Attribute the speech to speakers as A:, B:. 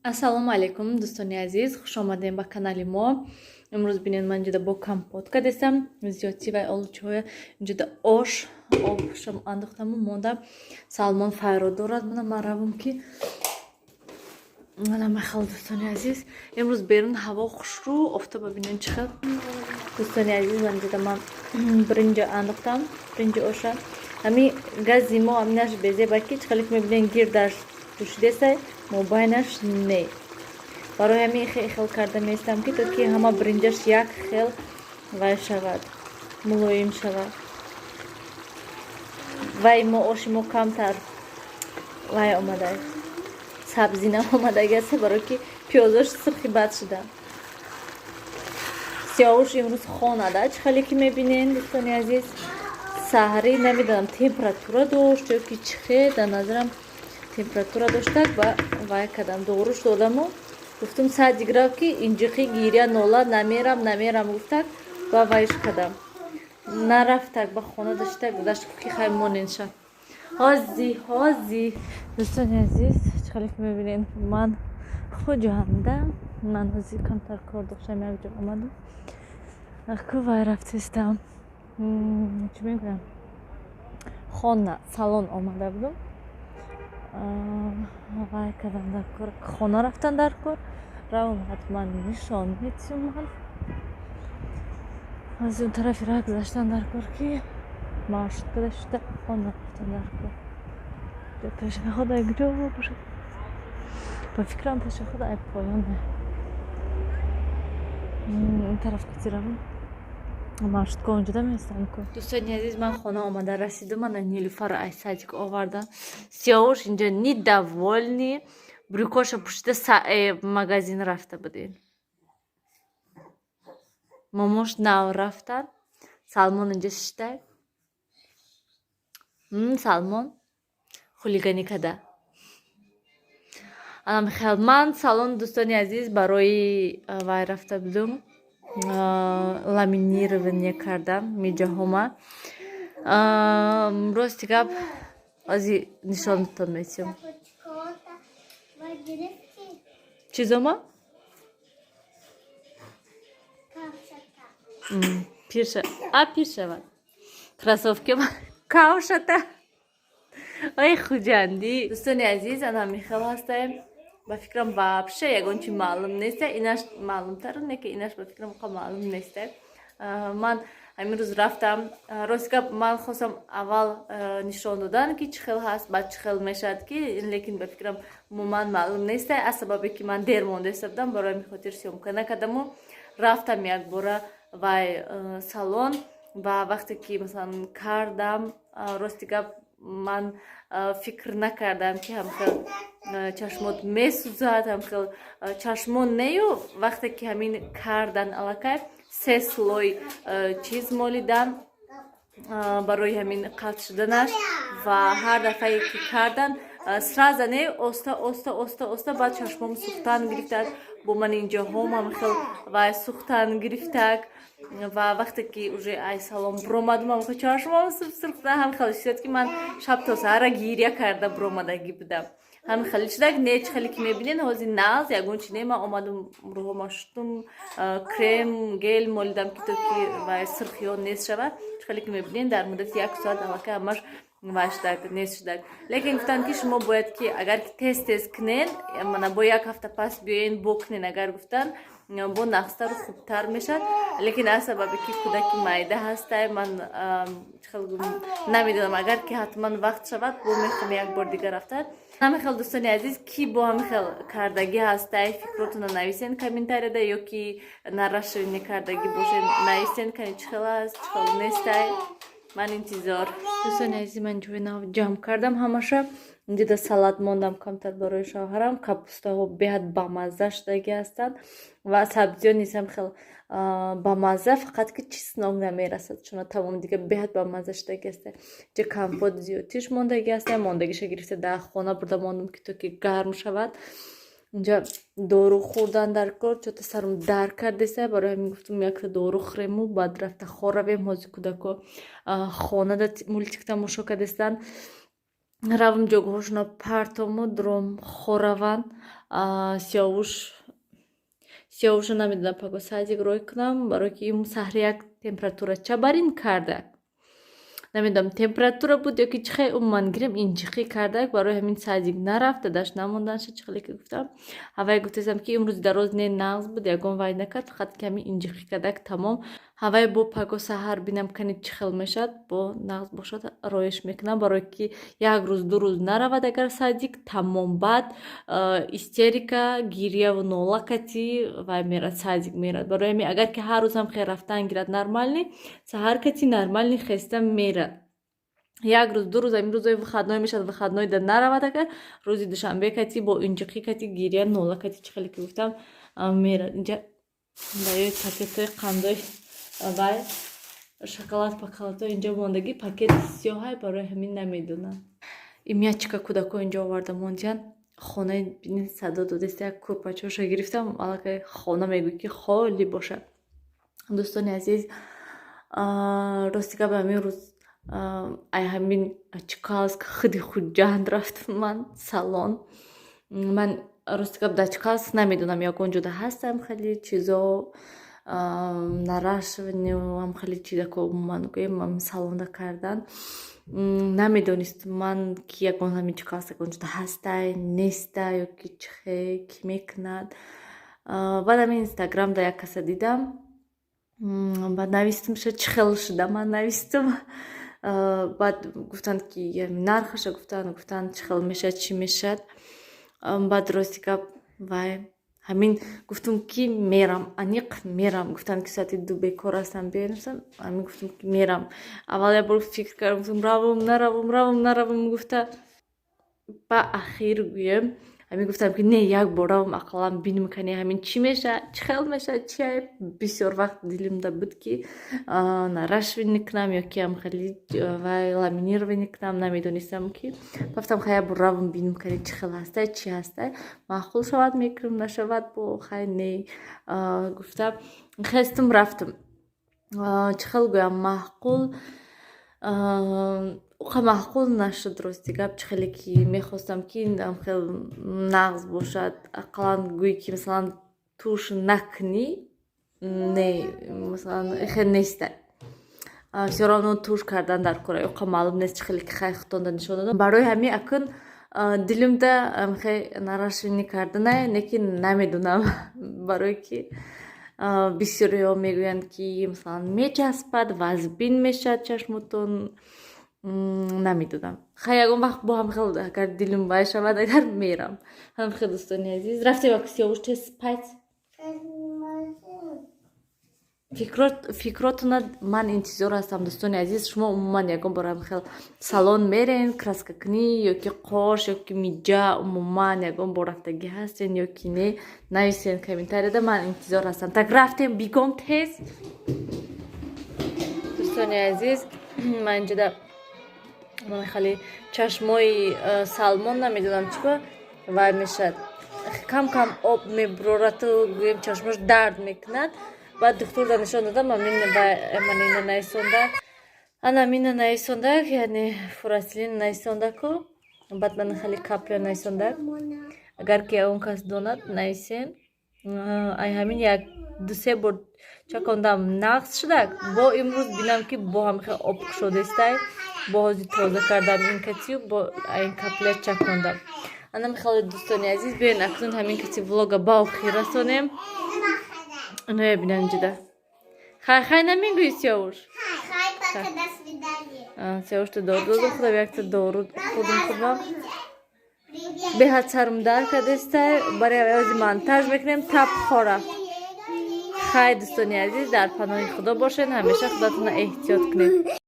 A: Ассалому алайкум, дӯстони азиз, хушомадем ба канали мо. Имрӯз бинед, ман инҷода бо компот кардестам, зиёдтӣ вай олучҳоя. Инҷода ош обшам андохтаму мондам. Салмон файро дорад, мана ман равам, ки мана махал. Дӯстони азиз, имрӯз берун ҳаво хушрӯ, офтоба бинед чӣ хел. Дӯстони азиз, ман инҷода ман биринҷа андохтам, биринҷи оша. Ҳами гази мо аминаш безеба, ки чӣ хеле ки мебинед, гирдаш пӯшидесай, мобайнаш не. Барои ҳамин хел карда меистам, ки то ки ҳама биринҷаш як хел вай шавад, мулоим шавад. Вай мо оши мо камтар вай омада, сабзинам омадаги аст, барое ки пиёзош сирхи бад шуда. Сиёвуш имрӯз хонада, чӣ хеле ки мебинен, дӯстони азиз. Саҳарӣ намедонам, температура дошт ё ки чӣ хел, дар назарам температура доштак. Ба вай кардам, доруш додаму гуфтум, садик рав, ки инҷиқи гиря нола, намерам, намерам гуфтак. Ба вайш кардам, нарафтак, ба хона даштак гузашт, ки хай моненша ҳози ҳози. Дӯстони азиз, чӣ хеле ки мебинед, ман Хуҷанда. Ман ҳозир камтар кор доштам, якҷо омадам ку, вай рафтистам, чӣ мегӯям, хона, салон омада будум. Вай кардам дар кор, хона рафтан дар кор. Равам, ҳатман нишон метиёмам. Аз он тарафи раҳ гузаштан дар кор, ки маршрутка дашта хона рафтан дар кор. Пешоход ай куҷо бошад? Ба фикрам, пешоход ай поёне, ин тараф кати равам, маршрутка онҷода меистам ку. Дӯстони азиз, ман хона омада расидум. Мана Нилуфарро ай садик овардам. Сиёвуш инҷо недовольный, брюкоша пӯшида магазин рафта будем. Момош нав рафтан. Салмон инҷа шиштай. Салмон хулиганӣ када. Анамихел, ман салон, дӯстони азиз, барои вай рафта будум, ламинирование кардам миҷаҳома. Рости гап, ози нишонатон метиҳам. Чизома? Пирша, а пир шавад, кроссовки, кавшата. Ой, Хуҷандӣ. Дӯстони азиз, ана михел ҳастаем. Ба фикрам, вообще ягон чи маълум неста. Инаш маълумтар не, ки инаш, ба фикрам, қа маълум неста. Ман ҳамин рӯз рафтам. Рости гап, ман хостам аввал нишон додан, ки чӣ хел ҳаст, баъд чӣ хел мешавад, ки лекин, ба фикрам, умуман маълум неста, аз сабабе ки ман дер мондаиста будам. Барои ҳамин хотир съёмка накардаму рафтам якбора вай салон. Ва вақте ки, масалан, кардам, рости гап, ман фикр накардам, ки ҳамхел чашмот месӯзад, ҳамхел чашмон нею. Вақте ки ҳамин кардан, аллакай се слой чиз молидан барои ҳамин қатъ шуданаш. Ва ҳар дафъае ки кардан, сразу не, оста оста, оста оста, баъд чашмом сӯхтан гирифтак, бо ман инҷоҳом ҳамхел вай сӯхтан гирифтак. Ва вақте ки уже ай салон биромадум, ҳамхел чашмом сурхта, ҳамхел шуд, ки ман шаб то саҳара гиря карда биромадагӣ будам. Ҳамин хеле шудак. Не, чӣ хеле ки мебинед, ҳозир нағз, ягон чи не. Ман омадам, рӯҳома шустум, крем, гель молидам, ки то ки вай сирхиё нест шавад. Чӣ хеле ки мебинед, дар муддати як соат аллакай ҳамаш вай шудак, нест шудак. Лекин гуфтанд, ки шумо бояд, ки агар ки тез тез кунед, мана бо як ҳафта пас биёен, бо кунен, агар гуфтанд, бо нағзтару хубтар мешавад. Лекин аз сабабе ки кӯдаки майда ҳастай, ман намедонам, агар ки ҳатман вақт шавад, бо мехоҳам як бор дигар рафта. Ҳамин хел, дӯстони азиз, ки бо ҳамин хел кардагӣ ҳастай, фикротонро нависен комментарияда, ё ки наращивание кардагӣ бошед, нависен, кани чӣ хел аст, чӣ хел нестай. Ман интизор. Дӯстони азиз, ман ҷои нав ҷамъ кардам ҳамаша. Инҷода салат мондам камтар барои шавҳарам. Капустаҳо беҳад бамазза шудагӣ ҳастанд ва сабзиё низ ҳам хел бамазза, фақат ки чеснок намерасад, чуна тамом дига беҳад бамазза шудагӣ аста. Инҷа компот зиёдтиш мондагӣ аста, мондагиша гирифта дар хона бурда мондам, ки то ки гарм шавад. Инҷа дору хӯрдан дар кор, чота сарам дард кардеса, барои ҳамин гуфтум, якта дору хӯрему, баъд рафта хоравем. Ҳозир кӯдако хонада мультик тамошо кардестанд. Равм, ҷойгоҳошона партому дуром, хораванд. Сиёвуш, Сиёвуша намедонам, паго садик рой кунам, барое ки им саҳри як температура чабарин кардак. Намедонам, температура буд ё ки чӣ хел, умуман гирем, инҷиқӣ кардак. Барои ҳамин садик нарафт, дадаш намонданша. Чӣ хеле ки гуфтам, ҳавай гуфтасам, ки имрӯз дароз не, нағз буд, ягон вай накард, фақат ками инҷиқӣ кардак, тамом. Ҳавай бо паго саҳар бинам, кани чӣ хел мешавад. Бо нағз бошад, роиш мекунам, барое ки як рӯз, 2 рӯз наравад агар садик, тамом, баъд истерика, гирьяву нола кати вай мерад, садик мерад. Барои ҳамин, агар ки ҳар рӯзам хел рафтан гирад, нормальный саҳар кати нормальный хеста мерад. Як рӯз, 2 рӯз, ҳамин рӯзои выходной мешавад, выходной да наравад агар, рӯзи душанбе кати бо инҷиқӣ кати, гирья, нола кати, чӣ хеле ки гуфтам, мерад. Инҷа баёи пакетҳои қандои вай, шоколад пакалатҳо инҷо мондагӣ, пакети сиёҳай, барои ҳамин намедонам. Имячка кӯдако инҷо оварда мондиян. Хонаи бинед, садо додеста, як курпачоша гирифтам, аллакай хона мегӯй ки холӣ бошад. Дӯстони азиз, рости гап, ҳамин рӯз ай ҳамин Чкалск, худи Хуҷанд рафтам ман салон. Ман, рости гап, дар Чкалск намедонам, ягон ҷода ҳастам хеле чизо, наращивание ам хеле чизако, умуман гӯем, салонда кардан. Намедонистам ман, ки ягон ҳамин Чкалск ягон ҷода ҳастай, нестай, ё ки чихе кӣ мекунад. Баъд ҳамин Инстаграмда як каса дидам, баъд навистам, ша чӣ хел шуда, ман навистам. Баъд гуфтанд, ки нархаша гуфтанд, чӣ хел мешавад, чӣ мешавад. Баъд, рости гап, вай ҳамин гуфтум, ки мерам, аниқ мерам. Гуфтанд, ки соати 2 бекор ҳастам, биёнистам. Ҳамин гуфтум, ки мерам. Аввал як бор фикр кардам, гуфтум, равам, наравам, равам, наравам гуфта. Ба ахир гӯем, ҳамин гуфтам, ки не, як бор равам, ақаллан бинем, кани ҳамин чӣ мешавад, чӣ хел мешавад, чи. Бисёр вақт дилимда буд, ки наращивание кунам ё ки ам хеле вай, ламинирование кунам. Намедонистам, ки гуфтам, хай, як бор равам, бинем, кани чӣ хел ҳастай, чӣ ҳастай. Маъқул шавад, мекунам, нашавад, бо хай не гуфта, хестум, рафтам. Чӣ хел гӯям, маъқул уқа маъқул нашуд, рости гап. Чӣ хеле ки мехостам, ки хел нағз бошад, ақаллан гӯӣ, ки масалан тушь накунӣ, не, масалан хел нестай, всё равно тушь кардан дар кора. Уқа маълум нест, чӣ хеле ки хай худтонда нишон додам. Барои ҳамин акун дилимда хе наращивание карданае, лекин намедонам, барое ки бисёриҳо мегӯянд, ки масалан мечаспад, вазбин мешавад чашмотон. Намедонам, хай, ягон вақт бо ҳам хел агар дилим вай шавад, агар мерам. Ҳам хел, дӯстони азиз, рафтем. Аку, Сиёвуш, тез спать. Фикротона ман интизор ҳастам, дӯстони азиз. Шумо умуман ягон бор ҳам хел салон мерен, краскакунӣ ё ки қош, ё ки миҷа, умуман ягон бор рафтагӣ ҳастен ё ки не? Нависен комментарияда, ман интизор ҳастам. Так, рафтем, бигом тез. Дӯстони азиз, ман инҷода хеле чашмои Салмон, намедонам чӣ ба вай мешавад, кам кам об мебурорату, гӯем, чашмош дард мекунад. Баъд духтурда нишон додам, амин манина нависонда, ана мина нависонда, яъне фурацилин нависондаку, баъд мана хеле капля нависонда. Агар ки он кас донад, нависен. Ай ҳамин як дусе бор чакондам, нағз шудак. Бо имрӯз бинам, ки бо ҳам хел об кушодестай. Бо ҳозир тоза кардам ин катию, бо ин капля чакондам. Ана михеле, дӯстони азиз, биёен, акнун ҳамин кати влога ба охир расонем. Иноя бинам ҷуда. Хай, хай намегӯӣ, Сиёвуш?
B: Хай, пока, до свидания.
A: Сиёвушта дору додум, худам якта дору худум худам.
B: Привет.
A: Беҳад сарум дард кардестай, барои ози монтаж мекунем, тап хора. Хай, дӯстони азиз, дар паноҳи Худо бошед, ҳамеша худатонро эҳтиёт кунед.